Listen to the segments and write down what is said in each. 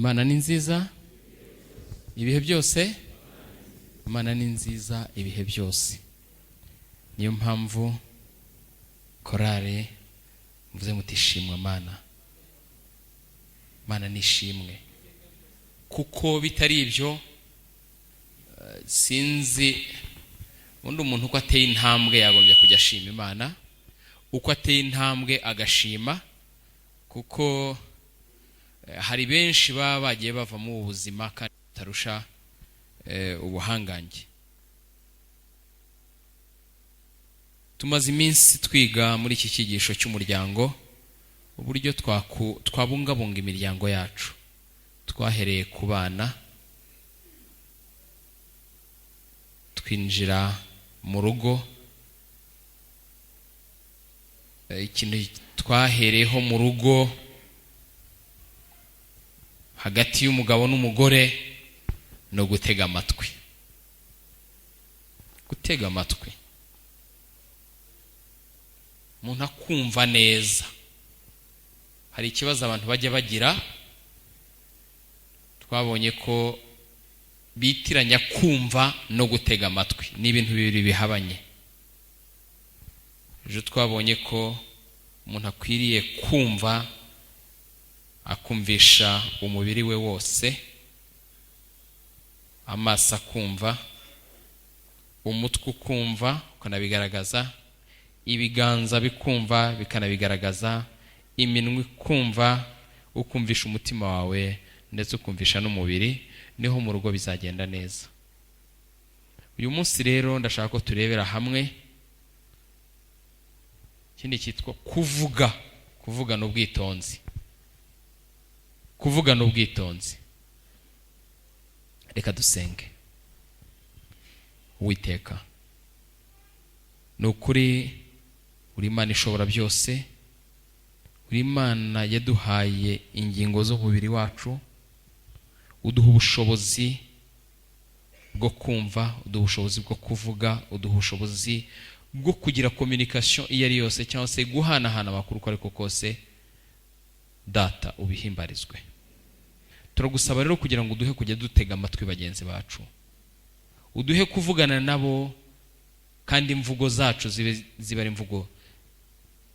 Imana ni nziza ibihe byose. Imana ni nziza ibihe byose. Niyo mpamvu korale mvuze muti shimwa Mana. Mana nishimwe, kuko bitari ibyo sinzi undi umuntu uko ateye intambwe yagombye kujya ashima Imana, uko ateye intambwe agashima, kuko hari benshi baba bagiye bava mu buzima kandi batarusha ubuhangange. Tumaze iminsi twiga muri iki cyigisho cy'umuryango uburyo twabungabunga imiryango yacu. Twahereye ku bana, twinjira mu rugo. Ikintu twahereyeho mu rugo hagati y'umugabo n'umugore ni ugutega amatwi. Gutega amatwi, umuntu akumva neza. Hari ikibazo abantu bajya bagira, twabonye ko bitiranya kumva no gutega amatwi, ni ibintu bibiri bihabanye. Ejo twabonye ko umuntu akwiriye kumva, akumvisha umubiri we wose, amaso akumva, umutwe ukumva ukanabigaragaza, ibiganza bikumva bikanabigaragaza, iminwa ikumva, ukumvisha umutima wawe ndetse ukumvisha n'umubiri, niho mu rugo bizagenda neza. Uyu munsi rero ndashaka ko turebera hamwe ikindi cyitwa kuvuga, kuvugana ubwitonzi. Kuvugana ubwitonzi. Reka dusenge. Uwiteka, ni ukuri uri Imana ishobora byose, uri Imana yaduhaye ingingo z'umubiri wacu, uduha ubushobozi bwo kumva, uduha ubushobozi bwo kuvuga, uduha ubushobozi bwo kugira communication iyo ari yose, cyangwa se guhanahana amakuru uko ariko kose. Data, ubihimbarizwe. Turagusaba rero kugira ngo uduhe kujya dutega amatwi bagenzi bacu, uduhe kuvugana nabo, kandi imvugo zacu zibe ari imvugo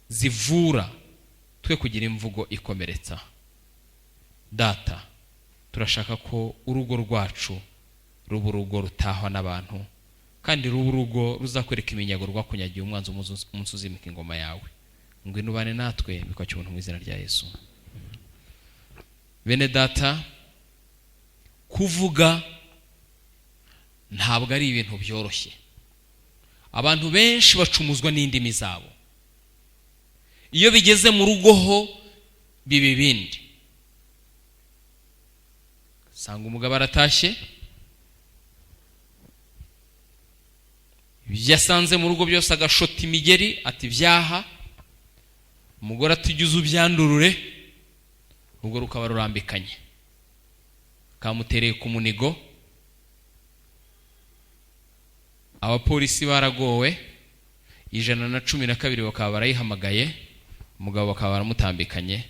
zivura, twe kugira imvugo ikomeretsa. Data, turashaka ko urugo rwacu ruba urugo rutahwa n'abantu, kandi ruba urugo ruzakwereka iminyago rwakunyagiye umwanzi umunsi uzimika ingoma yawe. Ngwino ubane natwe, bikwakira ubuntu mu izina rya Yesu. Bene data, kuvuga ntabwo ari ibintu byoroshye. Abantu benshi bacumuzwa n'indimi zabo. Iyo bigeze mu rugo ho biba ibindi. Usanga umugabo aratashye, ibyo asanze mu rugo byose agashota imigeri ati byaha, umugore ati ujye uza ubyandurure, ubwo rukaba rurambikanye, kamutereye ku munigo. Abapolisi baragowe, 112 bakaba barayihamagaye, umugabo bakaba baramutambikanye,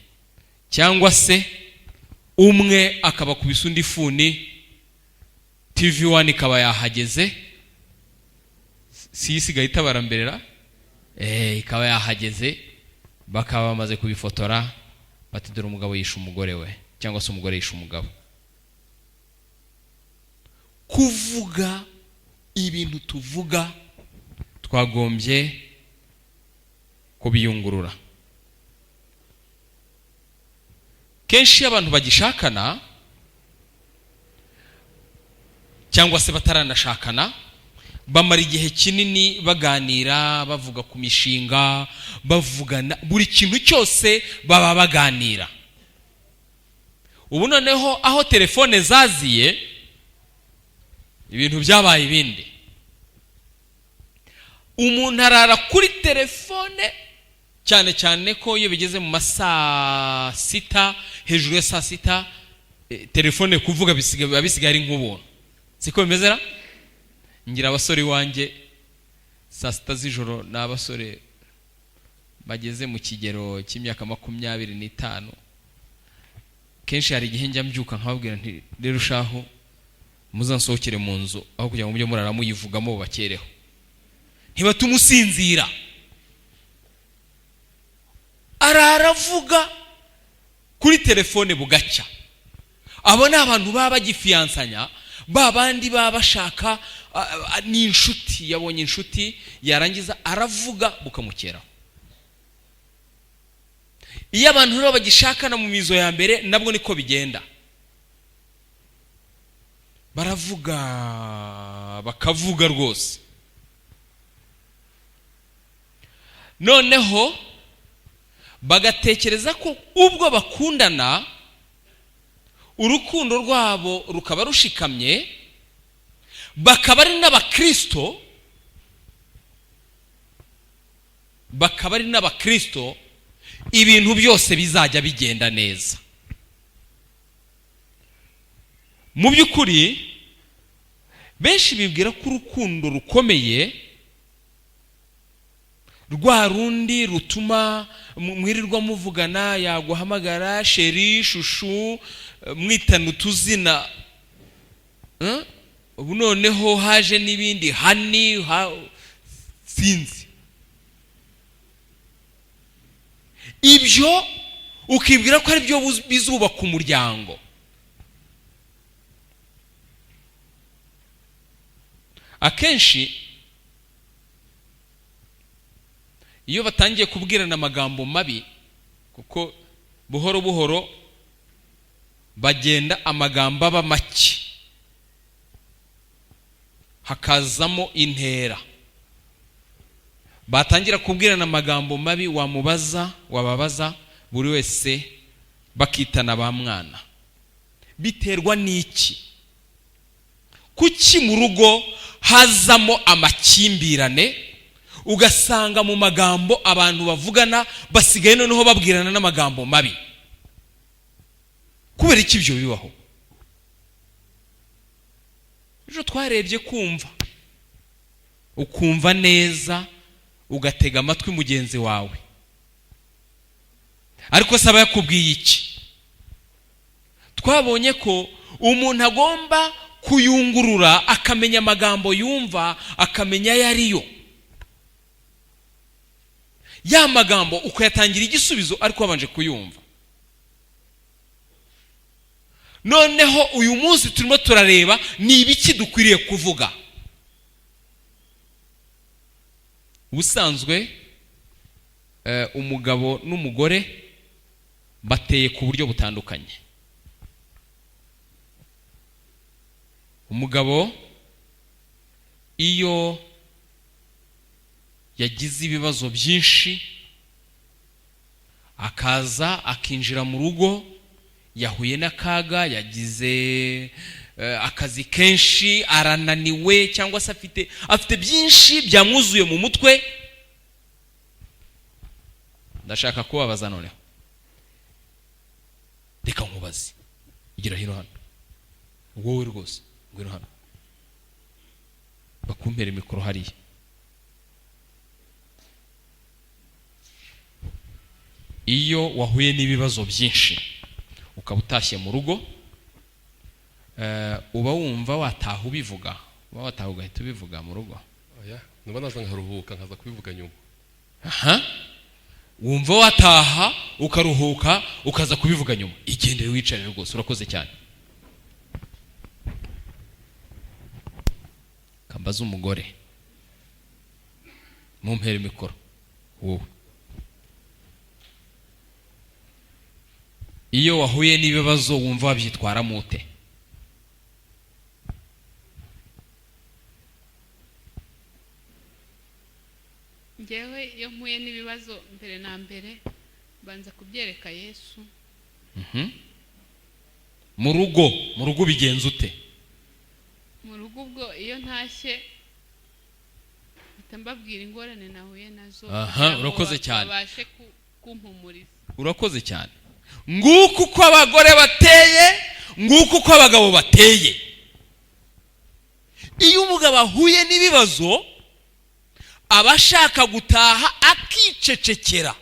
cyangwa se umwe akabakubisa undi funi, TV 1 ikaba yahageze, si isigaye itabara mberera, ikaba yahageze, bakaba bamaze kubifotora, bati dore umugabo yishe umugore we, cyangwa se umugore yishe umugabo. Kuvuga ibintu tuvuga twagombye kubiyungurura. Kenshi iyo abantu bagishakana cyangwa se bataranashakana, bamara igihe kinini baganira, bavuga ku mishinga, bavugana buri kintu cyose baba baganira. Ubu noneho aho telefone zaziye, ibintu byabaye ibindi. Umuntu arara kuri telefone, cyane cyane ko iyo bigeze mu masaa sita, hejuru ya saa sita, telefone kuvuga biba bisigaye ari nk'ubuntu. Siko bimeze ra? Ngira abasore iwanjye saa sita z'ijoro, ni abasore bageze mu kigero cy'imyaka 25. Kenshi hari igihe njya mbyuka nkababwira nti: "Rero shahu, muzansohokere mu nzu, aho kugira ngo mujye murara muyivugamo bubakereho." Ntibatuma usinzira, arara avuga kuri telefone bugacya. Abo ni abantu baba bagifiyansanya, ba bandi baba bashaka, ni inshuti, yabonye inshuti, yarangiza aravuga bukamukeraho. Iyo abantu rero bagishakana mu mizo ya mbere, nabwo niko bigenda, baravuga, bakavuga rwose. Noneho bagatekereza ko ubwo bakundana, urukundo rwabo rukaba rushikamye, bakaba ari n'abakristo, bakaba ari n'abakristo, ibintu byose bizajya bigenda neza. Mu by'ukuri benshi bibwira ko urukundo rukomeye, rwa rundi rutuma mwirirwa muvugana, yaguhamagara chéri, chouchou, mwitana utuzina. Ubu noneho haje n'ibindi, honey, sinzi ibyo, ukibwira ko ari byo bizubaka umuryango. Akenshi iyo batangiye kubwirana amagambo mabi, kuko buhoro buhoro bagenda amagambo aba make, hakazamo intera, batangira kubwirana amagambo mabi, wamubaza, wababaza, buri wese bakitana ba mwana. Biterwa n'iki? Kuki mu rugo hazamo amakimbirane, ugasanga mu magambo abantu bavugana basigaye noneho babwirana n'amagambo mabi? Kubera iki ibyo bibaho? Ejo twarebye kumva, ukumva neza, ugatega amatwi mugenzi wawe, ariko se aba yakubwiye iki? Twabonye ko umuntu agomba kuyungurura, akamenya amagambo yumva, akamenya ayo ariyo. Ya magambo ukayatangira igisubizo ariko wabanje kuyumva. Noneho uyu munsi turimo turareba ni ibiki dukwiriye kuvuga. Ubusanzwe umugabo n'umugore bateye ku buryo butandukanye. Umugabo iyo yagize ibibazo byinshi, akaza akinjira mu rugo, yahuye n'akaga, yagize akazi kenshi, arananiwe, cyangwa se afite byinshi byamwuzuye mu mutwe. Ndashaka kubabaza noneho, reka nkubaze, igira hino hano wowe rwose, ngwino hano bakumpere mikoro hariya. Iyo wahuye n'ibibazo byinshi ukaba utashye mu rugo, uba wumva wataha ubivuga, uba wataha ugahita ubivuga mu rugo? Oya, nuba naza nkaruhuka, nkaza kubivuga nyuma. Aha, wumva wataha ukaruhuka ukaza kubivuga nyuma. Igendere wicare rwose, urakoze cyane. Kambaza umugore, mumpere mikoro wowe. Iyo wahuye n'ibibazo wumva wabyitwaramo ute? Njyewe iyo mpuye n'ibibazo, mbere na mbere mbanza kubyereka Yesu. Mu rugo ubigenza ute? Mu rugo ubwo iyo ntashye mpita mbabwira ingorane nahuye nazo, kugira ngo Urakoze cyane. babashe kumpumuriza. Urakoze cyane. Nguko uko abagore bateye, nguko uko abagabo bateye. Iyo umugabo ahuye n'ibibazo, aba ashaka gutaha akicecekera,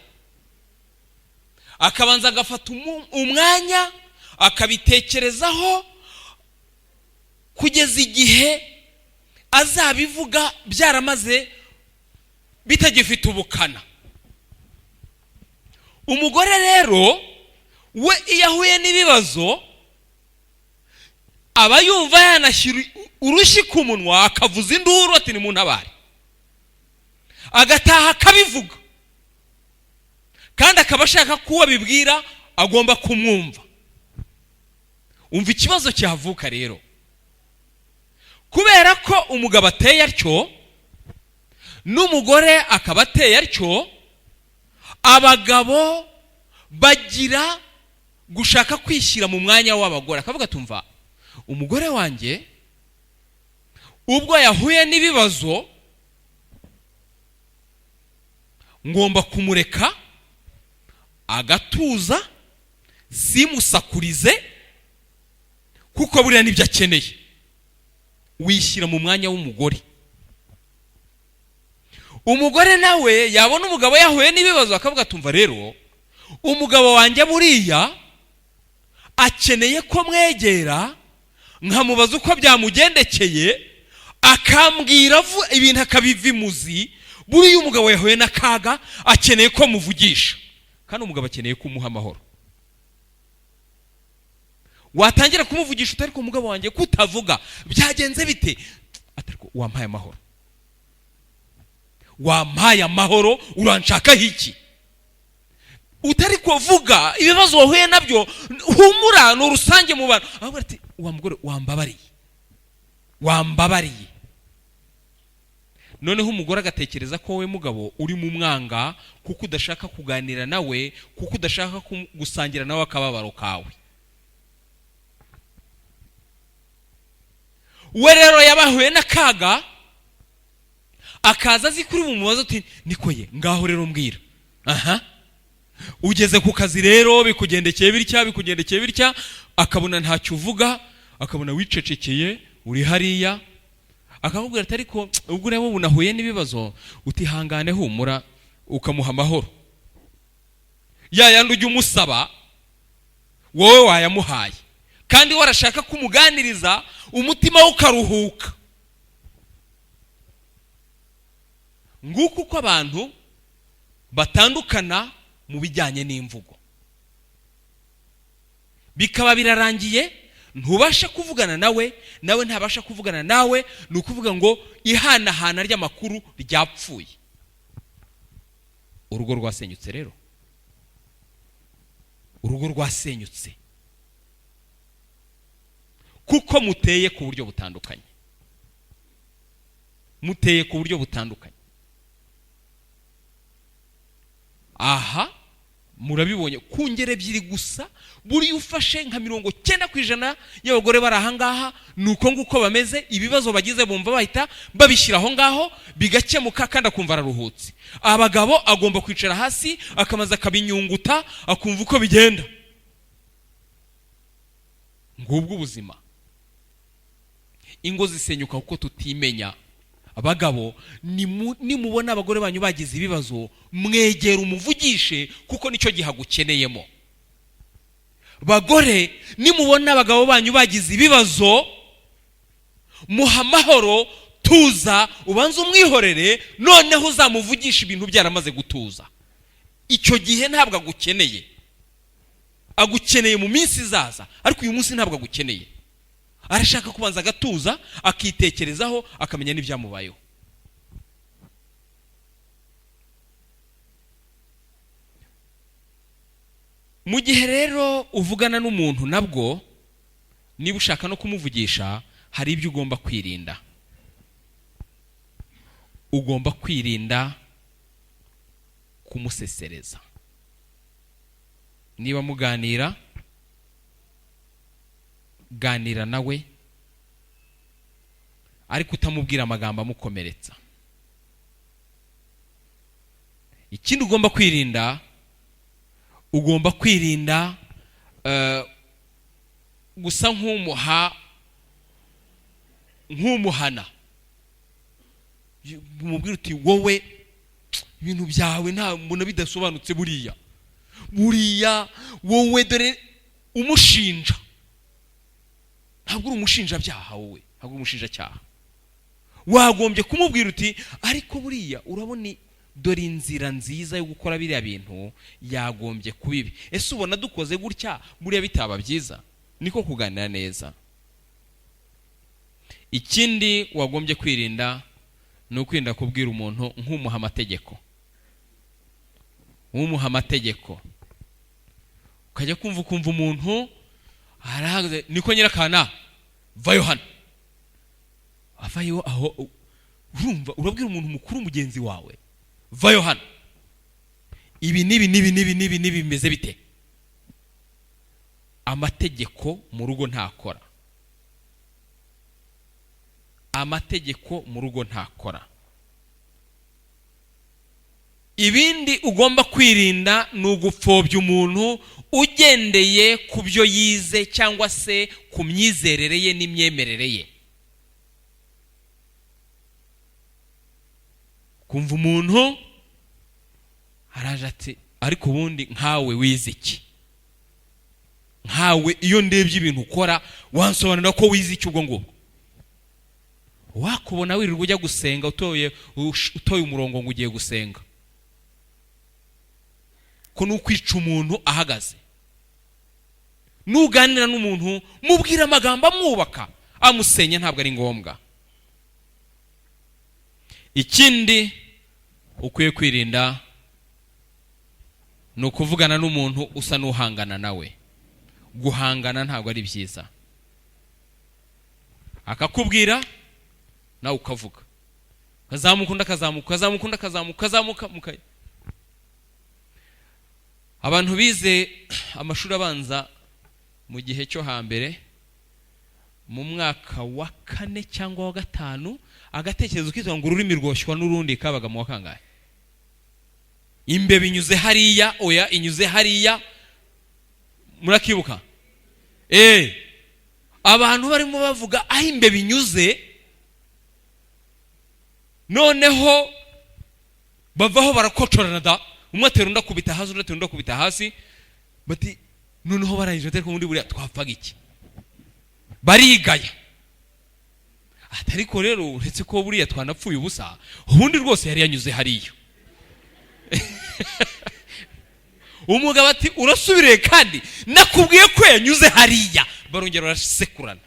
akabanza agafata umwanya Akabitekerezaho kugeza igihe azabivuga byaramaze bitagifite ubukana. Umugore rero we, iyo ahuye n'ibibazo, aba yumva yanashyira urushyi ku munwa, akavuza induru ati: "Ni mu ntabare", agataha akabivuga, kandi akaba ashaka ko uwo abibwira agomba kumwumva. Umva ikibazo cyavuka rero: kubera ko umugabo ateye atyo n'umugore akaba ateye atyo, abagabo bagira gushaka kwishyira mu mwanya w'abagore, akavuga: "Tumva, umugore wanjye ubwo yahuye n'ibibazo, ngomba kumureka agatuza, simusakurize, kuko buriya nibyo akeneye." Wishyira mu mwanya w'umugore. Umugore nawe yabona umugabo yahuye n'ibibazo, akavuga: "Tumva rero, umugabo wanjye buriya akeneye ko mwegera, nkamubaza uko byamugendekeye, akambwira ibintu akabiva imuzi. Buriya umugabo yahuye n'akaga, akeneye ko muvugisha, kandi umugabo akeneye ko umuha amahoro." Watangira kumuvugisha, utari ku mugabo wanjye, kutavuga, byagenze bite? Atari ko wampaye amahoro, wampaye amahoro, uranshakaho iki? Utari kuvuga ibibazo wahuye nabyo, humura, ni urusange mu bantu. Ahubwo ati: "Wa mugore, wambabariye, wambabariye." Noneho umugore agatekereza ko wowe mugabo uri mu mwanga, kuko udashaka kuganira nawe, kuko udashaka gusangira nawe akababaro kawe. We rero yabahuye n'akaga, akaza azi kuri bumubaze uti: "Niko ye, ngaho rero mbwira, aha ugeze ku kazi rero bikugendekeye bitya, bikugendekeye bitya." Akabona ntacyo uvuga, akabona wicecekeye uri hariya, akakubwira ati: "Ariko ubwo ureba ubu nahuye n'ibibazo." Utihangane, humura, ukamuha amahoro ya yandi ujya umusaba, wowe wayamuhaye, kandi warashaka kumuganiriza umutima we ukaruhuka. Nguko uko abantu batandukana mu bijyanye n'imvugo, bikaba birarangiye, ntubasha kuvugana nawe, nawe ntabasha kuvugana nawe. Ni ukuvuga ngo ihanahana ry'amakuru ryapfuye, urugo rwasenyutse. Rero urugo rwasenyutse kuko muteye ku buryo butandukanye, muteye ku buryo butandukanye. Aha murabibonye ku ngero ebyiri gusa. Buriya ufashe nka 90% y'abagore bari aha ngaha, ni uko nguko bameze. Ibibazo bagize bumva bahita babishyira aho ngaho, bigakemuka, kandi akumva araruhutse. Abagabo agomba kwicara hasi, akamaze akabinyunguta, akumva uko bigenda. Ngubwo ubuzima. Ingo zisenyuka kuko tutimenya. Abagabo, nimubona abagore banyu bagize ibibazo, mwegera umuvugishe, kuko nicyo gihe agukeneyemo. Bagore, nimubona abagabo banyu bagize ibibazo, muha amahoro, tuza, ubanze umwihorere, noneho uzamuvugisha ibintu byaramaze gutuza. Icyo gihe ntabwo agukeneye, agukeneye mu minsi izaza, ariko uyu munsi ntabwo agukeneye. Arashaka kubanza agatuza, akitekerezaho, akamenya n'ibyamubayeho. Mu gihe rero uvugana n'umuntu, nabwo niba ushaka no kumuvugisha, hari ibyo ugomba kwirinda. Ugomba kwirinda kumusesereza. Niba muganira, ganira nawe, ariko utamubwira amagambo amukomeretsa. Ikindi ugomba kwirinda, ugomba kwirinda gusa nk'umuhana, umubwira uti: "Wowe ibintu byawe nta mbona bidasobanutse, buriya buriya wowe dore." Umushinja, ntabwo uri umushinjabyaha wowe, ntabwo uri umushinjacyaha. Wagombye kumubwira uti: "Ariko buriya urabona, dore inzira nziza yo gukora biriya bintu yagombye kuba ibi. Ese ubona dukoze gutya buriya bitaba byiza?" Niko kuganira neza. Ikindi wagombye kwirinda ni ukwirinda kubwira umuntu nk'umuha amategeko, nk'umuha amategeko. Ukajya kumva ukumva umuntu arahagaze: "Niko nyirakana, vayo hano." Avayo aho. Urumva urabwira umuntu mukuru mugenzi wawe: "Vayo hano, ibi n'ibi n'ibi n'ibi n'ibi n'ibi bimeze bite?" Amategeko mu rugo ntakora, amategeko mu rugo ntakora. Ibindi ugomba kwirinda ni ugupfobya umuntu ugendeye ku byo yize cyangwa se ku myizerere ye n'imyemerere ye. Kumva umuntu araje ati: "Ariko ubundi nkawe wize iki? Nkawe iyo ndebye ibintu ukora, wansobanurira ko wize iki?" Ubwo ngubwo wakubona wirirwa ujya gusenga, utoye umurongo ngo ugiye gusenga, ko ni ukwica umuntu ahagaze. Nuganira n'umuntu, mubwira amagambo amwubaka, amusenya ntabwo ari ngombwa. Ikindi ukwiye kwirinda ni ukuvugana n'umuntu usa n'uhangana nawe. Guhangana ntabwo ari byiza. Akakubwira nawe ukavuga, ukazamuka, undi akazamuka, ukazamuka, undi akazamuka, ukazamuka. Abantu bize amashuri abanza mu gihe cyo hambere, mu mwaka wa kane cyangwa wa gatanu, agatekerezo kitwa ngo "Ururimi rwoshywa n'urundi" kabaga mu wa kangahe? Imbeba inyuze hariya, oya, inyuze hariya, murakibuka? Abantu barimo bavuga aho imbeba inyuze, noneho bavaho barakocorana da, umwe atera undi akubita hasi, undi atera undi akubita hasi. Bati noneho barangije batari ubundi buriya twapfaga iki? Barigaya ati: "Ariko rero uretse ko buriya twanapfuye ubusa, ubundi rwose yari yanyuze hariya." Umugabo ati: "Urasubiriye kandi nakubwiye ko yanyuze hariya." Barongera barasekurana.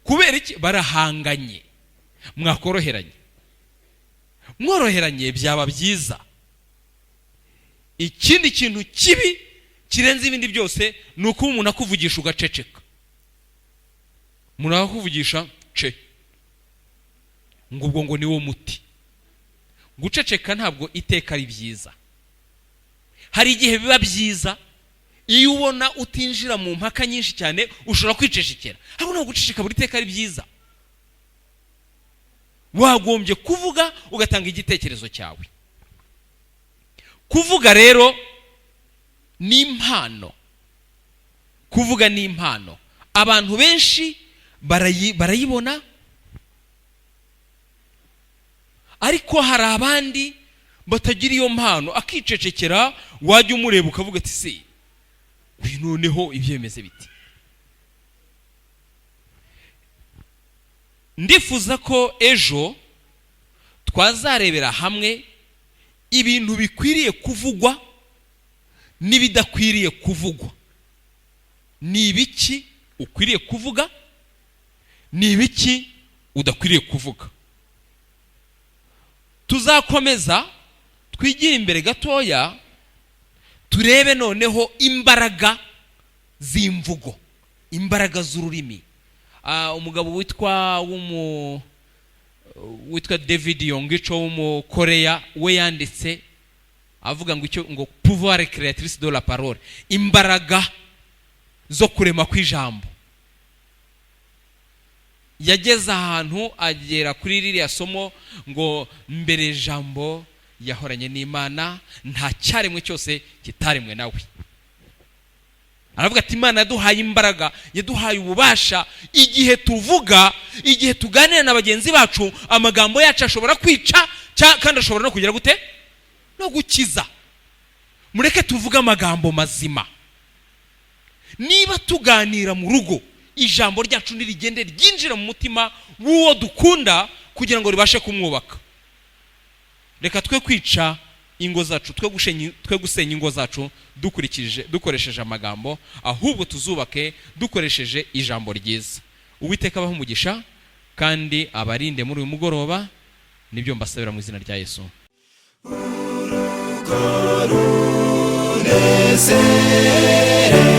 Kubera iki? Barahanganye. Mwakoroheranye, mworoheranye byaba byiza. Ikindi kintu kibi kirenze ibindi byose ni ukuba umuntu akuvugisha ugaceceka. Umuntu akakuvugisha ce, ngo ubwo ngo ni wo muti. Guceceka ntabwo iteka ari byiza. Hari igihe biba byiza, iyo ubona utinjira mu mpaka nyinshi cyane ushobora kwicecekera, ariko ntabwo guceceka buri teka ari byiza. Wagombye kuvuga, ugatanga igitekerezo cyawe. Kuvuga rero ni impano, kuvuga ni impano. Abantu benshi barayibona, ariko hari abandi batagira iyo mpano, akicecekera. Wajya umureba ukavuga ati: "Se uyu noneho ibyemeze biti?" Ndifuza ko ejo twazarebera hamwe ibintu bikwiriye kuvugwa n'ibidakwiriye kuvugwa. Ni ibiki ukwiriye kuvuga, ni ibiki udakwiriye kuvuga? Tuzakomeza twigire imbere gatoya, turebe noneho imbaraga z'imvugo, imbaraga z'ururimi. Umugabo witwa David Yonggi Cho w'Umukoreya, we yanditse avuga ngo icyo ngo "pouvoir créatrice de la parole", imbaraga zo kurema kw'ijambo. Yageze ahantu agera kuri ririya somo ngo: "Mbere jambo yahoranye n'Imana, nta cyaremwe cyose kitaremwe nawe." Aravuga ati: "Imana yaduhaye imbaraga, yaduhaye ububasha. Igihe tuvuga, igihe tuganira na bagenzi bacu, amagambo yacu ashobora kwica kandi ashobora no kugira gute? No gukiza. Mureke tuvuge amagambo mazima." Niba tuganira mu rugo, ijambo ryacu nirigende ryinjira mu mutima w'uwo dukunda kugira ngo ribashe kumwubaka. Reka twe kwica ingo zacu, twe gusenya ingo zacu dukurikije, dukoresheje amagambo, ahubwo tuzubake dukoresheje ijambo ryiza. Uwiteka abahe umugisha kandi abarinde muri uyu mugoroba. Nibyo mbasabira mu izina rya Yesu. Runezere.